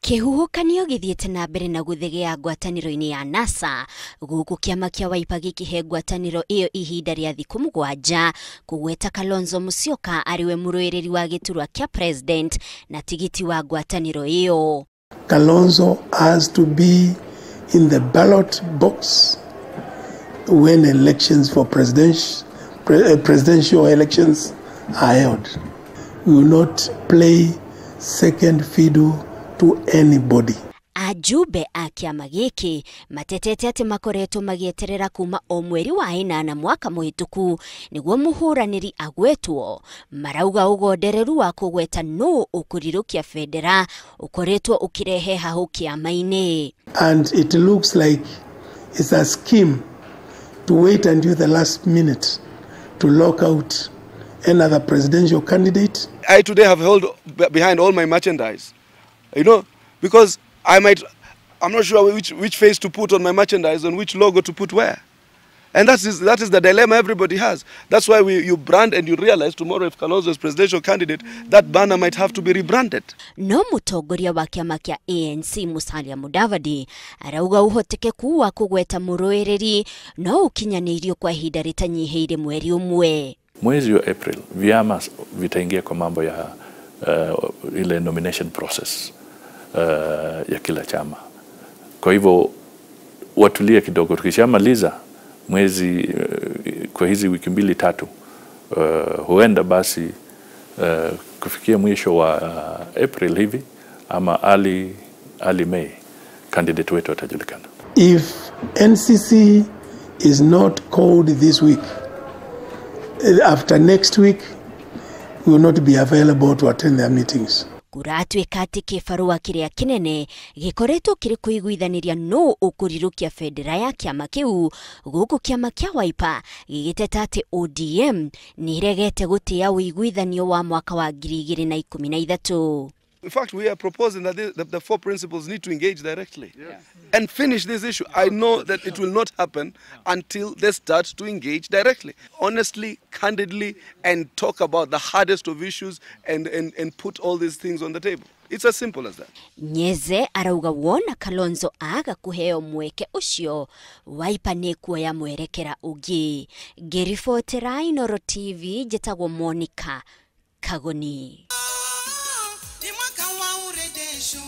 Kĩhuhũkanio gĩthiĩte na mbere na gũthegea ngwatanĩro-inĩ ya NASA, gũkũ kĩama kĩa Wiper gĩkĩhe ngwatanĩro ĩyo ihinda rĩa thikũ 7 kũgweta Kalonzo Musyoka arĩwe mũrũĩrĩri wa gĩturwa kĩa president na tigiti wa ngwatanĩro ĩyo. Kalonzo has to be in the ballot box when elections for presidential elections are held. We will not play second fiddle to anybody. Ajumbe a kĩama gĩkĩ matetete atĩ makoretwo magĩeterera kuma o mweri wa 8 mwaka mũhĩtũku nĩguo mũhũranĩri agwetwo. Marauga ũgondereru wa kũgweta nũ ũkũrirũkia bendera ũkoretwo ũkĩrehe hahũ kĩama-inĩ. And it looks like it's a scheme to wait until the last minute to lock out another presidential candidate. I today have held behind all my merchandise, you know, because I'm not sure which face to put on my merchandise and which logo to put where. And that is the dilemma everybody has. That's why you brand and you realize tomorrow if Kalonzo is presidential candidate, that banner might have to be rebranded. No mũtongoria wa kĩama kĩa ANC Musalia Mudavadi arauga ũhotekeku wa kũgweta mũrũĩrĩri no ũkinyanĩirio kwa ihinda rĩtanyihĩire mweri ũmwe. Mwezi wa April vyama vitaingia kwa mambo ya ile nomination process ya kila chama. Kwa hivyo watulie kidogo, tukishamaliza mwezi kwa hizi wiki 2-3 huenda basi kufikia mwisho wa April hivi ama early May candidate wetu atajulikana. If NCC is not called this week, after next week we will not be available to attend their meetings. Kũratuĩka atĩ kĩbarũa kĩrĩa kĩnene gĩkoretwo kĩrĩ kũiguithanĩria nũ ũkũrirũkia bendera ya kĩama kĩu, gũkũ kĩama kĩa Wiper gĩgĩteta atĩ ODM nĩĩregete gũtĩa ũiguithanio wa mwaka wa 2013. In fact, we are proposing that the four principles need to engage directly and finish this issue. I know that it will not happen until they start to engage directly, honestly, candidly, and talk about the hardest of issues and put all these things on the table. It's as simple as that. Nyeze arauga wona Kalonzo aga kuheo mweke ucio Wiper nĩ kuoya mwerekera ũngĩ. Ngĩribotera Inooro TV njĩtagwo Monica Kagoni. Ni mwaka wa urejesho.